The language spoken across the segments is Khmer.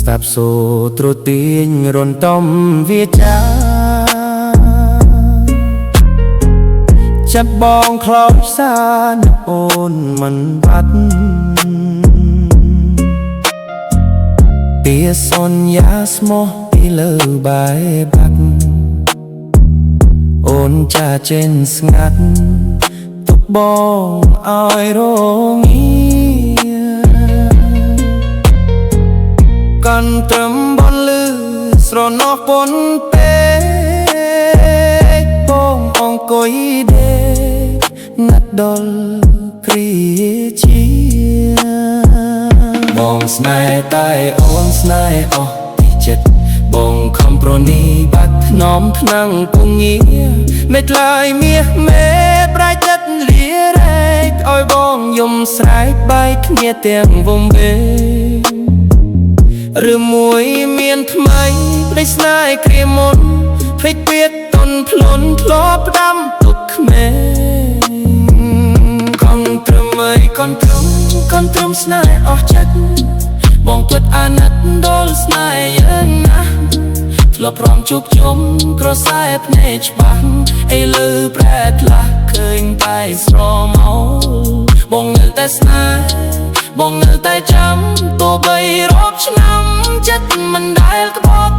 ស្ដាប់សូត្រទាញរនតំវាចាចិត្តបងខ្លោចសានអូនមិនបាត់ពីសន្យាស្មោះពីលើបែបាត់អូនចាចេនស្ងាត់ទុកបងឲ្យរងាកាន់ត្រឹមបនលឺស្រណោះពនពេកបងអង្គុយដេកណាត់ដល់គ្រាជាបងស្នេហ៍តែអូនស្នេហ៍អស់ពីចិត្តបងខំប្រណីបាត់ថ្នមថ្នាំងពងាមេថ្លៃមាសមេប្រែចិត្តលារែកឲ្យបងយំស្រែកបែកគ្នាទាំងវងវែងឬមួយមានថ្មីប្តីស្នេហ៍គ្រាមុនភ្លេចពៀតតនភ្លុនធ្លាប់ផ្ដាំទុកក្មេងកុំត្រឹមអីកុំត្រឹមកុំត្រឹមស្នេហ៍អស់ចិត្តបងគិតអាណិតដល់ស្នេហ៍យើងណាស់ធ្លាប់ព្រមជួបជុំក្រសែភ្នែកច្បាស់អីលើប្រែផ្លាស់ឃើញតែស្រមោលបងនៅតែស្នេហ៍បងនៅតែចាំទោះបីរាប់ឆ្នាំចិត្តមិនដែលក្បត់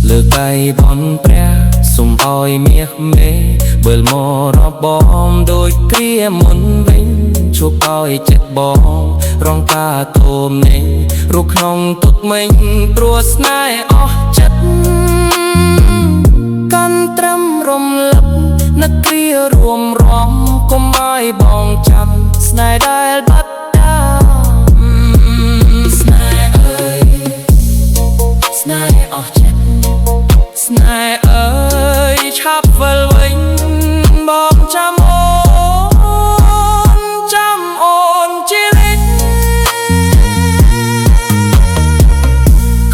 លើកដៃបនព្រះសូមឲ្យមាសមេវិលមករបងដូចគ្រាមុនវិញជួបឲ្យចិត្តបងរងការទោមនេះរូបក្នុងទុកមិញព្រោះស្នេហ៍អស់ចិត្តកាន់ត្រឹមរំលឹកនឹកគ្រារួមរំកុំឲ្យបងចាំស្នេហ៍ដែលបាត់តាមស្នេហ៍អើយស្នេហ៍អស់ចិត្តស្នេហ៍អើយឆាប់វិលវិញបងចាំអូនចាំអូនជានិច្ច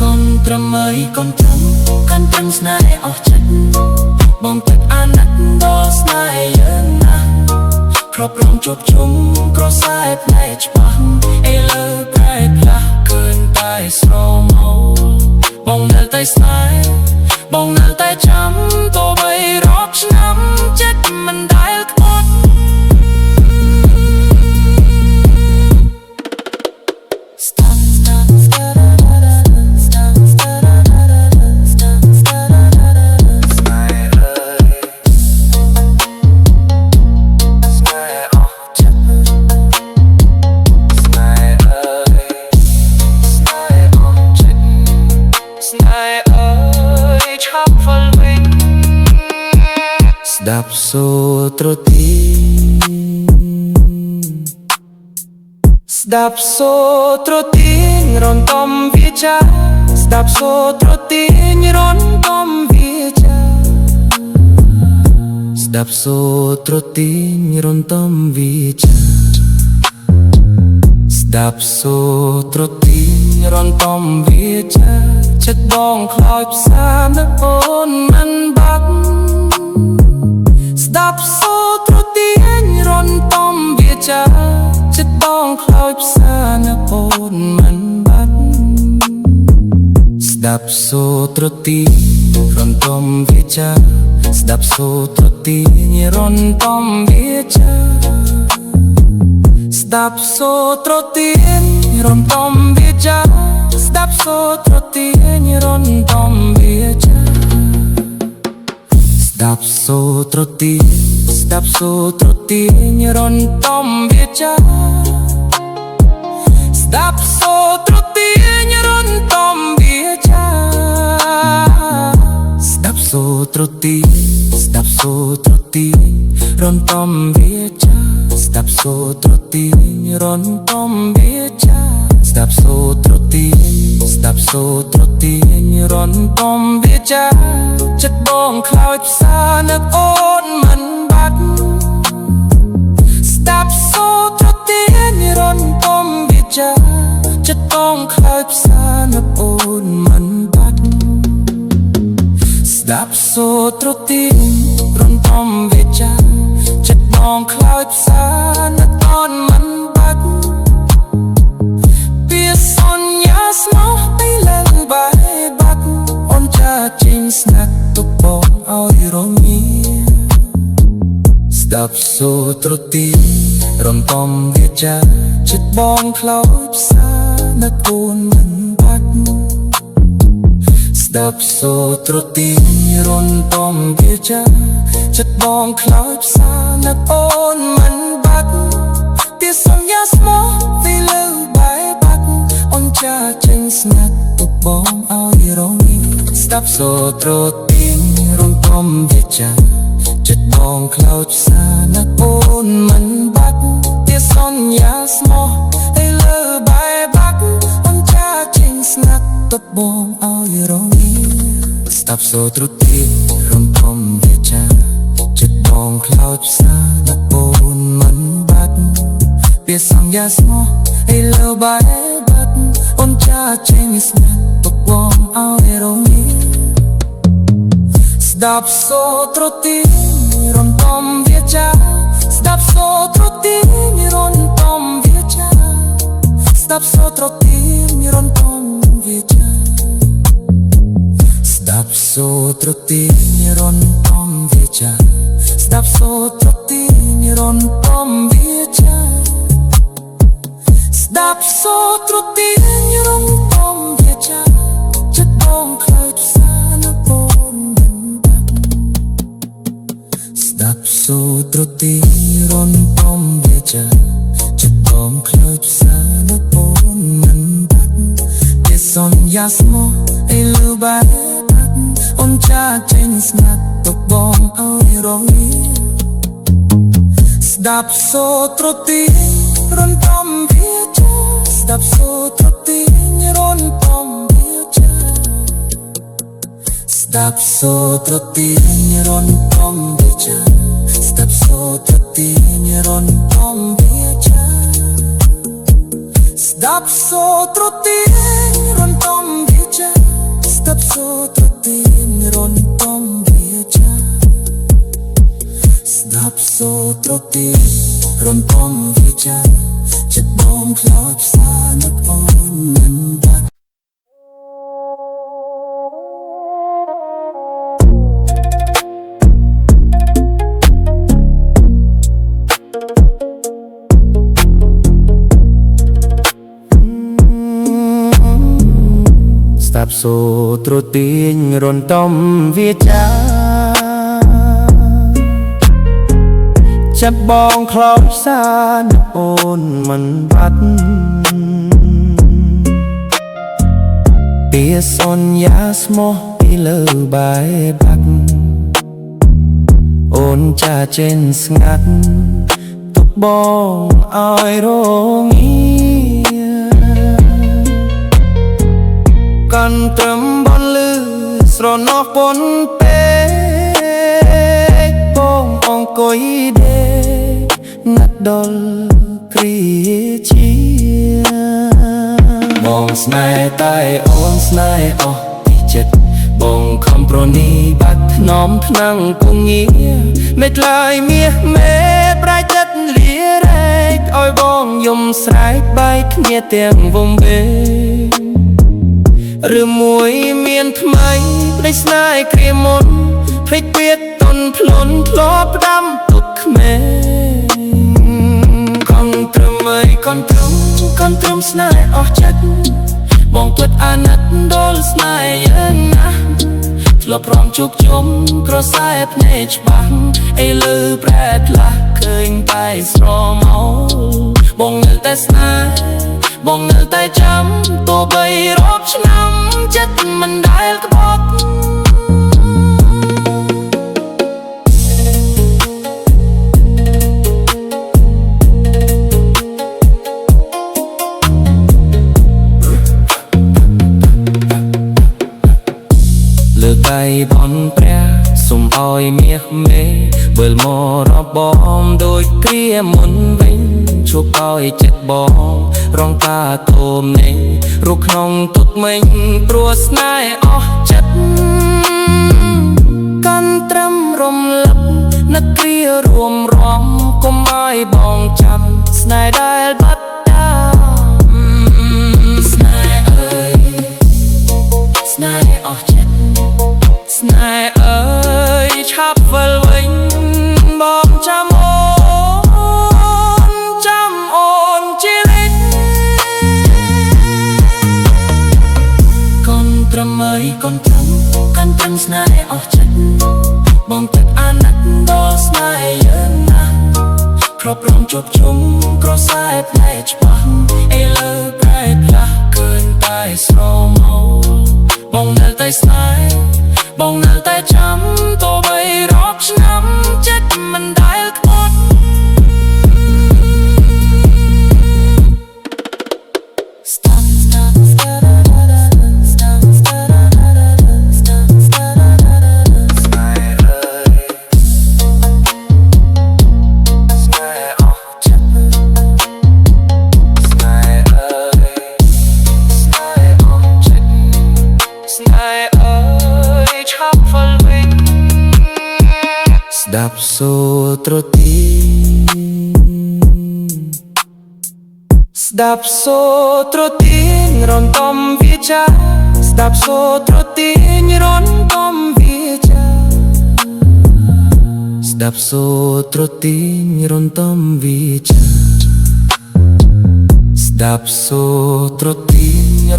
កុំត្រឹមអើយកុំត្រឹមកាន់ត្រឹមស្នេហ៍អស់ចិត្តបងទឹកអាណិតដល់ស្នេហ៍យើងណាស់គ្រប់រងជួបជុំក្រសែភ្នែកច្បាស់អីលើប្រែផ្លាស់ឃើញតែស្រមោលបងនៅតែស្នេហ៍បងនៅតែចាំទោះបីរាប់ឆ្នាំចិត្តមិនដែលក្បត់ ស្នេហ៍អើយស្នេហ៍អស់ចិត្តស្នេហ៍អើយស្នេហ៍អស់ចិត្តស្នេហ៍អើយឆាប់វិលវិញស្ដាប់សូត្រទីស្ដាប់សូត្រទីរនតំវាចាស្ដាប់សូត្រទីរនតំវាចាស្ដាប់សូត្រទីរនតំវាចាស្ដាប់សូត្រទីរនតំវាចាចិត្តបងខ្លោចផ្សានឹកអូនមិនបាត់ស្ដាប់សូត្រទីរនតំវាចាចិត្តបងខ្លោចផ្សានឹកអូនមិនបាត់ស្ដាប់សូត្រទីរនតំវាចាស្ដាប់សូត្រទីរនតំវាចាស្ដាប់សូត្រទីរនតំវាចាស្ដាប់សូត្រទីរនតំវាចាស្ដាប់សូត្រទីស្ដាប់សូត្រទីរនតំវាចាស្ដាប់សូត្រទីរនតំវាចាស្ដាប់សូត្រទីស្ដាប់សូត្រទីរនតំវាចាស្ដាប់សូត្រទីរនតំវាចាស្ដាប់សូត្រទីស្ដាប់សូត្រទីរនតំវាចាចិត្តបងខ្លោចផ្សានឹកអូនមិនបាត់ស្ដាប់សូត្រទីរនតំវាចា ចិត្តបងខ្លោចផ្សានឹកអូនមិនបាត់ស្ដាប់សូត្រទីរំតំវាចាចិត្តបងខ្លោចផ្សានឹកអូនមិនបាត់ ពីសន្យាស្មោះពីលើបែបាត់អូនចាចេញស្ងាត់ទុកបងឲ្យរងាស្ដាប់សូត្រទីរំតំវាចាចិត្តបងខ្លោចផ្សានឹកអូនមិនបាត់ស្ដាប់សូត្រទីរំតំវាចាចិត្តបងខ្លោចផ្សានឹកអូនមិនបាត់ ពីសន្យាស្មោះពីលើបែបាត់អូនចាចេញស្ងាត់ទុកបងឲ្យរងាស្ដាប់សូត្រទីរំតំវាចាចិត្តបងខ្លោចផ្សានឹកអូនមិនបាត់ពីសន្យាស្មោះពីលើបែបាត់អូនចាចេញស្ងាត់ទុកបងឲ្យរងាស្ដាប់សូត្រទីរំតំវាចាចិត្តបងខ្លោចផ្សានឹកអូនមិនបាត់ ពីសន្យាស្មោះឥឡូវបែបាត់អូនចាចេញស្ងាត់ទុកបងឲ្យរងាស្ដាប់សូត្រទីរំតំវាចាស្ដាប់សូត្រទីរំតំវាចាស្ដាប់សូត្រទីរំតំវាចាស្ដាប់សូត្រទីរំតំវាចាស្ដាប់សូត្រទីរំតំវាចា ស្ដាប់សូត្រទីរំតំវាចាចិត្តបងខ្លោចផ្សានឹកអូនមិនបាត់ស្ដាប់សូត្រទីរំតំវាចាចិត្តបងខ្លោចផ្សានឹកអូនមិនបាត់ជាសន្យាស្មោះឥឡូវបែបាត់អូនចាចេញស្ងាត់ទុកបងឲ្យរងា ស្ដាប់សូត្រទីរំតំវាចាស្ដាប់សូត្រទីរំតំវាចាស្ដាប់សូត្រទីរំតំវាចាស្ដាប់សូត្រទីរំតំវាចាស្ដាប់សូត្រទីរំតំវាចាស្ដាប់សូត្រទីរំតំវាចា ស្ដាប់សូត្រទីរំតំវាចាចិត្តបងខ្លោចផ្សានឹកអូនមិនបាត់ ស្ដាប់សូត្រទីរំតំវាចាចិត្តបងខ្លោចផ្សានឹកអូនមិនបាត់ពីសន្យាស្មោះពីលើបែបាត់អូនចាចេញស្ងាត់ទុកបងឲ្យរងាកាន់ត្រឹមបនលឺស្រណោះពនពេកបងអង្គុយដេកណាត់ដល់គ្រាជាបងស្នេហ៍តែអូនស្នេហ៍អស់ពីចិត្តបងខំប្រណីបាត់ថ្នមថ្នាំងគងាមេថ្លៃមាសមេប្រែចិត្តលារែកឲ្យបងយំស្រែកបែកគ្នាទាំងវងវែង ឬមួយមានថ្មីប្តីស្នេហ៍គ្រាមុនភ្លេចពៀតតុនភ្លុនធ្លាប់ផ្ដាំទុកក្មេងកងត្រឹមអើយកងត្រឹមកងត្រឹមស្នេហ៍អស់ចិត្តបងពិតអាណិតដល់ស្នេហ៍យើងណាស់ធ្លាប់ព្រមជួបជុំក្រសែភ្នែកច្បាស់ឥឡូវប្រែផ្លាស់ឃើញតែស្រមោលបងនៅតែស្នេហ៍បងនៅតែចាំទោះបីរាប់ឆ្នាំចិត្តមិនដែលក្បត់ លើកដៃបនព្រះសូមឲ្យមាសមេវិលមករបងដូចគ្រាមុនវិញ ឈប់ឲ្យចិត្តបងរងការទោមនេះរស់ក្នុងទុកមិញព្រោះស្នេហ៍អស់ចិត្តកាន់ត្រឹមរំលឹកនឹកគ្រារួមរំកុំឲ្យបងចាំស្នេហ៍ដែលបាត់តាមស្នេហ៍អើយស្នេហ៍អស់ចិត្តស្នេហ៍អើយឆាប់វិលវិញបងចាំអូនចាំអូនជានិច្ចកូនត្រឹមអើយកូនត្រឹមកាន់ត្រឹមស្នេហ៍អស់ចិត្តបងទឹកអាណិតដល់ស្នេហ៍យើងណាស់គ្រប់រងជួបជុំក្រសែភ្នែកច្បាស់ឥឡូវប្រែផ្លាស់ឃើញតែស្រមោលបងនៅតែស្នេហ៍បងនៅតែចាំទោះបីរាប់ឆ្នាំចិត្តមិនដែលក្បត់ Stop stop stop stop stop stop stop ស្នេហ៍អើយស្នេហ៍អស់ចិត្តស្នេហ៍អើយស្នេហ៍អស់ចិត្តស្នេហ៍អើយឆាប់វិលវិញស្ដាប់សូត្រទីស្ដាប់សូត្រទីរំតំវាចាស្ដាប់សូត្រទីរំតំវាចាស្ដាប់សូត្រទីរំតំវាចាស្ដាប់សូត្រទី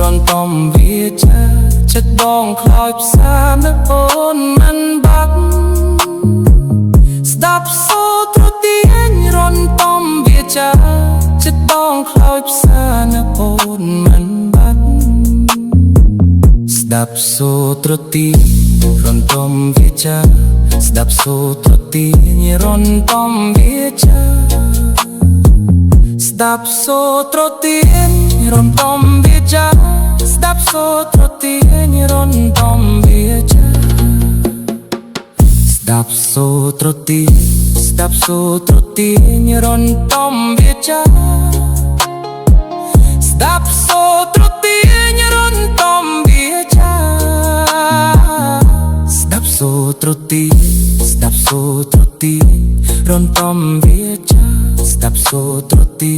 រំតំវាចាចិត្តបងខ្លោចផ្សានឹកអូនមិនបាត់ស្ដាប់សូត្រទីរំតំវាចាចិត្តបងខ្លោចផ្សានឹកអូនមិនបាត់ស្ដាប់សូត្រទីរំតំវាចាស្ដាប់សូត្រទីរំតំវាចាស្ដាប់សូត្រទីរំតំវាចាស្ដាប់សូត្រទីរំតំវាចាស្ដាប់សូត្រទីស្ដាប់សូត្រទីរំតំវាចាស្ដាប់សូត្រទីរំតំវាចាស្ដាប់សូត្រទីស្ដាប់សូត្រទីរំតំវាចាស្ដាប់សូត្រទី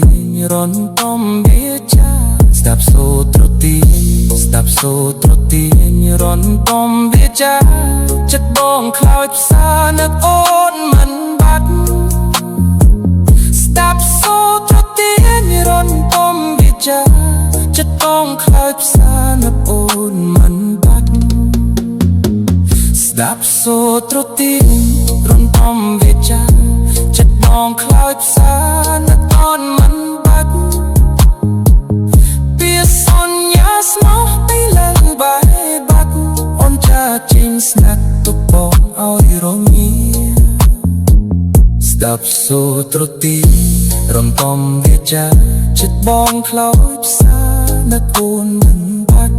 រំតំវាចាស្ដាប់សូត្រទីស្ដាប់សូត្រទីរំតំវាចាចិត្តបងខ្លោចផ្សានឹកអូនមិនបាត់ស្ដាប់សូត្រទីរំតំវាចាចិត្តបងខ្លោចផ្សានឹកអូនមិនបាត់ស្ដាប់សូត្រទីរំតំវាចាចិត្តបងខ្លោចផ្សានឹកអូនមិនបាត់ពីសន្យាស្មោះទៅលើបែបាត់អូនចាចេញស្នាក់ទុកបងឲ្យរងាស្ដាប់សូត្រទីរំតំវាចាចិត្តបងខ្លោចផ្សានឹកអូនមិនបាត់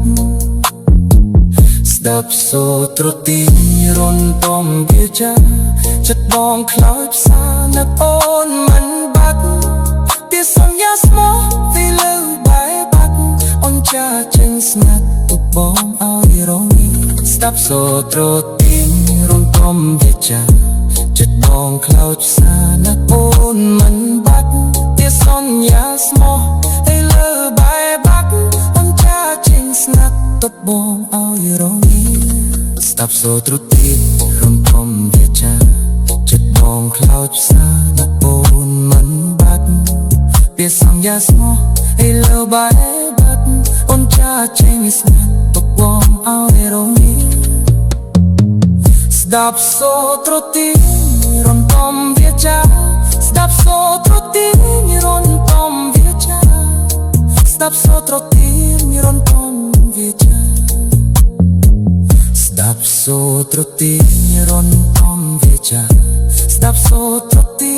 ស្ដាប់សូត្រទីរំតំវាចាចិត្តបងខ្លោចផ្សានឹកអូនមិនបាត់ពីសន្យាស្មោះពីលើបែបាត់អូនចាចេញស្ងាត់ទុកបងឲ្យរងាស្ដាប់សូត្រទីរំតំវាចាចិត្តបងខ្លោចផ្សានឹកអូនមិនបាត់ពីសន្យាស្មោះទៅលើបែបាត់អូនចាចេញស្ងាត់ទុកបងឲ្យរងាស្ដាប់សូត្រទីរំតំវាចាចិត្តបងខ្លោចផ្សានឹកអូនមិនបាត់ពីសន្យាស្មោះឥឡូវបែបាត់អូនចាចេញស្ងាត់ទុកបងឲ្យរងាស្ដាប់សូត្រទីរំតំវាចាស្ដាប់សូត្រទីរំតំវាចាស្ដាប់សូត្រទីរំតំវាចាស្ដាប់សូត្រទីរំតំវាចាស្ដាប់សូត្រទី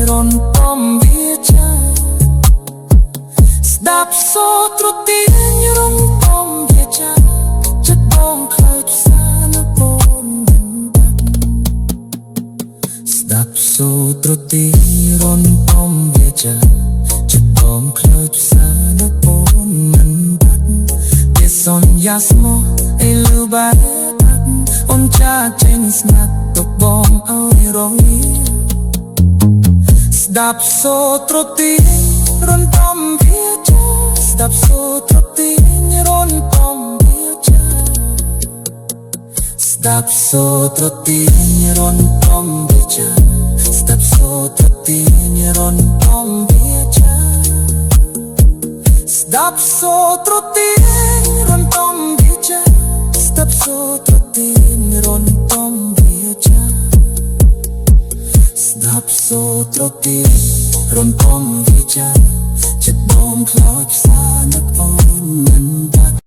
រំតំវាចាស្ដាប់សូត្រទីរំតំវាចាចិត្តបងខ្លោចផ្សានឹកអូនមិនបាត់ស្ដាប់សូត្រទីរំតំវាចា យ៉ាស្មោះអេលឺបែបាត់អូនចាចេញស្ងាត់ទុកបងឲ្យរងាស្ដាប់សូត្រទីរនតំវាចាស្ដាប់សូត្រទីរនតំវាចាស្ដាប់សូត្រទីរនតំវាចាស្ដាប់សូត្រទីរនតំវាចាស្ដាប់សូត្រទី